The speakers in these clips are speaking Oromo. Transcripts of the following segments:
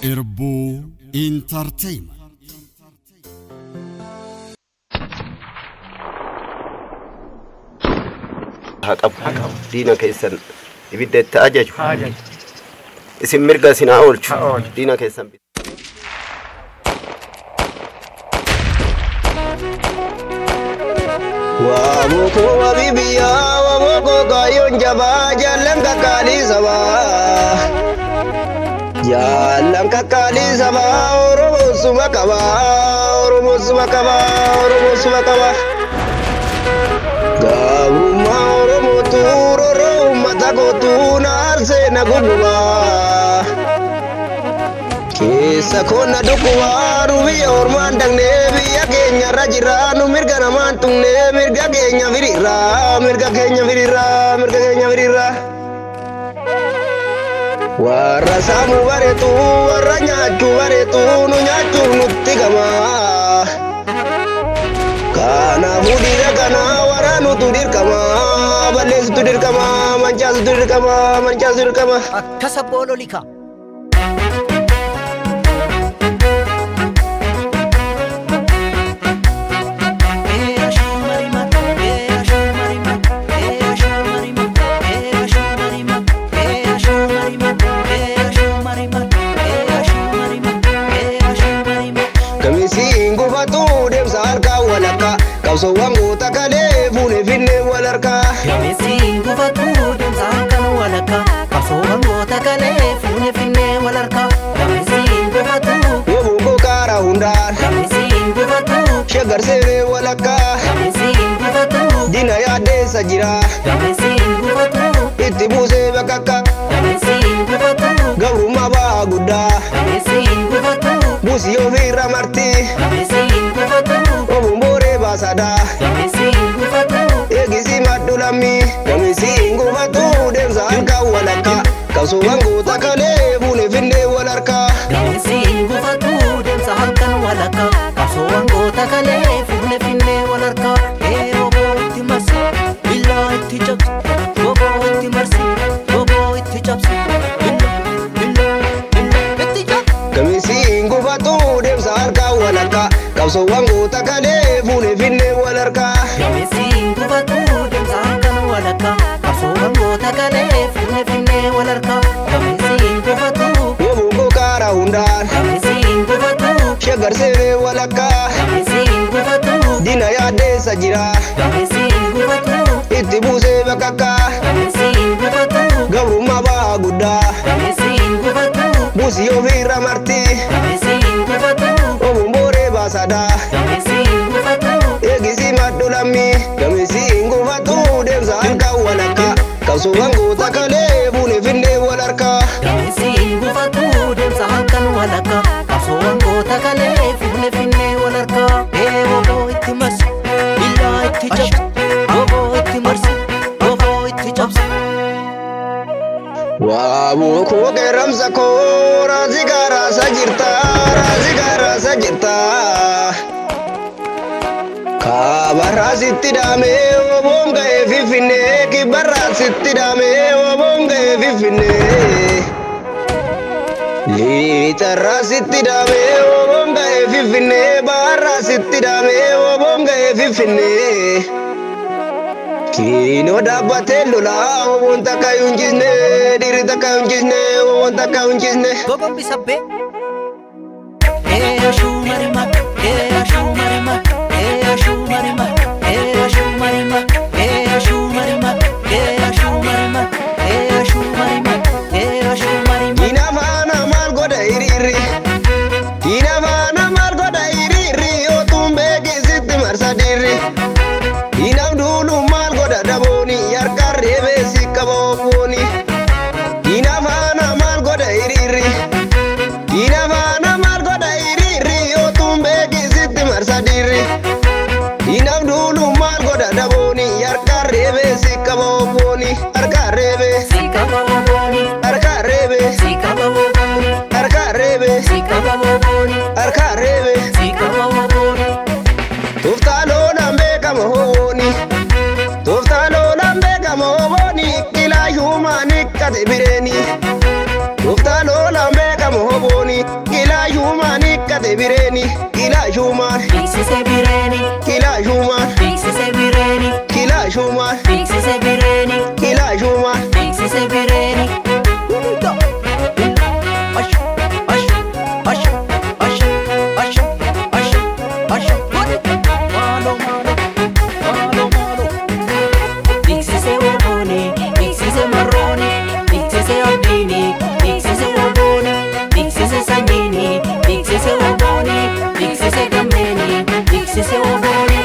Irbuu Entertainment. Haa qabu. Diina keessan ibidda itti ajaju. Isin mirga isin haa oolchu. Diina keessan. Waaboko wabibiyaa waaboko kaayyoon jabaa jaallan kakkaalii sabaa. Jaallan kakkaalii sabaa Oromoo suma qabaa Oromoo suma qabaa Oromoo suma qabaa. Gabrummaa Oromootu rooroo uummata kootu na aarsee na gugubaa. Keessa koo na dhukkubaa nu biyya ormaan dhaqnee biyya keenyarra jirra nu mirga namaan tuqnee mirga keenya firiirraa mirga keenya firiirraa mirga keenya firiirraa. Warra saamuu bareetu warra nyaachuu bareetu nu nyaachuuf nutti gamaa. Kanaafuu dhiira kana waraanutu dirqama balleessitu dirqama mancaasutu dirqama mancaasutu dirqama. Akkasa boololika. Gamisiin gufatu deemsa harkaa walakkaa qabsoowwan goota kalee fuunee finnee wal harkaa. Gamisiin gufatu deemsa harkaan walakkaa qabsoowwan goota kalee fuunee finnee wal harkaa. Gamisiin gufatu. Wobuukoo kaara hundaan. Gamisiin gufatu. Shaggar seenee walakkaa. Gamisiin gufatu. Diina yaaddeessa jira. Gamisiin gufatu. Itti buusee bakakka. Gamisiin gufatu. Gabrummaa ba'aa guddaa. Gamisiin gufatu. Buusii ofiirra marti. Gamisiin gufatu. Obuun booree baasadaa. Gamisiin gufatu. Eegisii maddu lammii. Gamisiin gufatu deemsa harkaa walakkaa. Qabsoowwan goota kalee fuunee finnee wal harkaa. Gamisiin gufatu deemsa harkaan walakkaa qabsoowwan goota kalee fuunee finnee wal harkaa. Oboo itti marsi billaa itti cabsi oboo itti marsi oboo itti cabsi billaa billaa billaa itti cabsi. Gamisiin gufatu deemsa harkaa walakkaa. Qabsoowwan goota kalee fuunee finnee wal harkaa. Gamisiin gufatu deemsa harkaan walakkaa qabsoowwan goota kalee fuunee finnee wal harkaa. Gamisiin gufatu. Wobuukoo kaara hundaan. Gamisiin gufatu. Shaggar seenee walakkaa. Gamisiin gufatu. Diina yaaddeessa jira. Gamisiin gufatu. Itti buusee bakakkaa. Gamisiin gufatu. Gabrummaa ba'aa guddaa. Gamisiin gufatu. Buusii ofiirra marti. Gamisiin gufatu. Obuun booree baasadaa. Gamisiin gufatu. Eegisii maddu lammii. Gamisiin gufatu deemsa harkaa walakkaa. Qabsoowwan goota kalee fuunee finnee wal harkaa. Gamisiin gufatu deemsa harkaan walakkaa qabsoowwan goota kalee fuunee finnee wal harkaa. Oboo itti marsi billaa itti cabsi oboo itti marsi oboo itti cabsi. Waabukoo qeerramsa koo raasii gaaraasa jirta raasii gaaraasa jirta. Kaabarraa sitti daamee oboon ga'ee finfinnee kibbarraa sitti daamee oboon ga'ee finfinnee. Liixarraa sitti daamee oboon ga'ee finfinnee baharraa sitti daamee oboon ga'ee finfinnee. Kiinoo dhaabbatee lolaa oboon takka hin jisne dhiirri takka hin jisne oboon takka hin jisne. Gogombisa bee. Ee ashuu marima ee ashuu marima ee ashuu marima ee ashuu marima ee ashuu marima ee ashuu marima ee ashuu marima ee ashuu marima. Diina faana maal godha hiriirri? Diina faana maal godha hiriirri? Otuun beekisitti marsa dhiirri. Diinaaf duulu maal godha dabooni? Harkaan reebee si qaba obbooni. Diina faana maal godha hiriirri? Diina faana maal godha hiriirri? Otuun beekisitti marsa dhiirri. Diinaaf duulu maal godha Beeksisee bireeni kilaashumaan. Beeksise bireeni Kilaashumaan. Beeksise bireeni Kilaashumaan. Beeksise bireeni Kilaashumaan. Beeksise bireeni. Ash ash ash ash ash ash ash. Maalo maalo maalo maalo. Beeksise wobooni beeksise marrooni beeksise abdiini beeksise wobooni beeksise sanyiini beeksise wobooni beeksise gammeeni beeksise wobooni.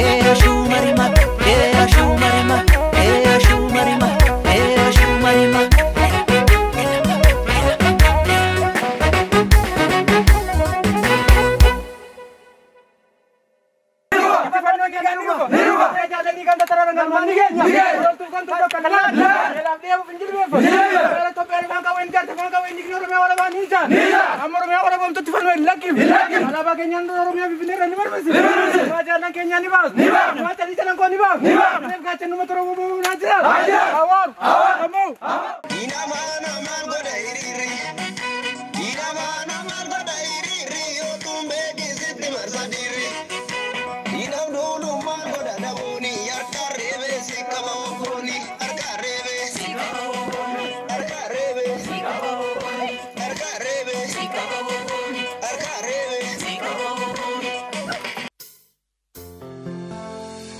Eera shumarima eera shumarima eera shumarima eera shumarima. Diina faana maal godha hiriirri? Diina faana maal godha hiriirri? Otuun beekisitti marsa dhiirri. Diinaaf duuluun maal godha dhabuuni? Harka reebee si qaba obbooni. Harka reebee. Harka reebee. Harka reebee. Harka reebee.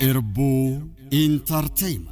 Irbuu Entertainment.